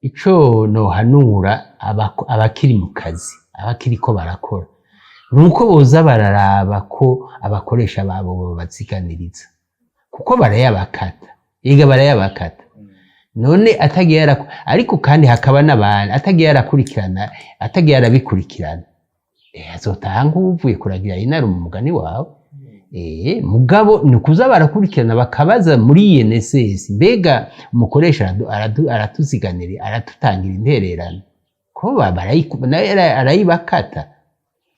Ico nohanura abakiri mu kazi, abakiriko barakora, nuko boza bararaba ko abakoresha babo bobaziganiriza, kuko barayabakata, ega barayabakata. None atagiye ariko kandi hakaba n'abantu atagiye arakurikirana, atagiye arabikurikirana, azotaha nk'uvuye kuragira inara mu mugani wawe. Mugabo ni ukuza barakurikirana, bakabaza muri INSS: mbega umukoresha aratuziganira, aratutangira intererano? Ko nawe arayibakata.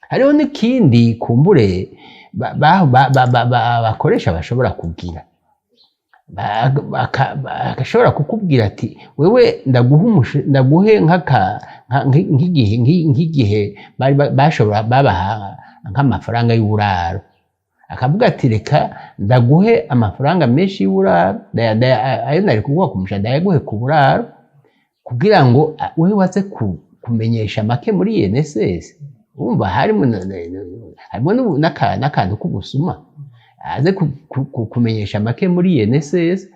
Hariho n'ikindi kumbure abakoresha bashobora kugira. Bagashobora kukubwira ati: "Wewe ndaguhe nk'igihe bari bashobora babaha nk'amafaranga y'uburaro." Akavuga ati: "Reka ndaguhe amafaranga menshi y'uburaro, ayo nari kuguha ku mushahara ndayaguhe ku buraro, kugira ngo wewe waze kumenyesha make muri INSS." Urumva harimo n'akantu k'ubusuma. Aze kumenyesha make muri INSS,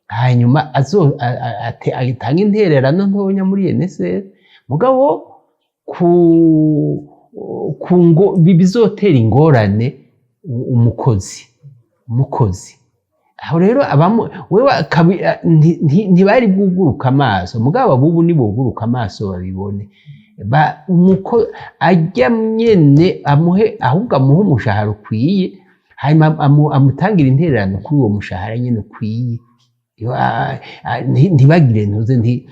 hanyuma atange intererano ntonya muri INSS, mugabo ku ngo bizotera ingorane umukozi. Aho rero abamu wewe ntibari bwuguruka amaso, mugabo abubu nibuguruka amaso babibone. Umuko ajya nyene amuhe, ahubwo amuhe umushahara ukwiye, hanyuma amutangire intererano kuri uwo mushahara nyene ukwiye. Ntibagire ntuze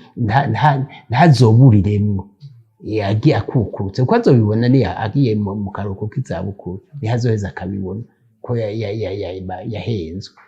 ntazoburiremwo. Yagiye akukurutse, kuko azobibona ni agiye mu karuhuko k'izabukuru, niho azoheza akabibona ko yahenzwe.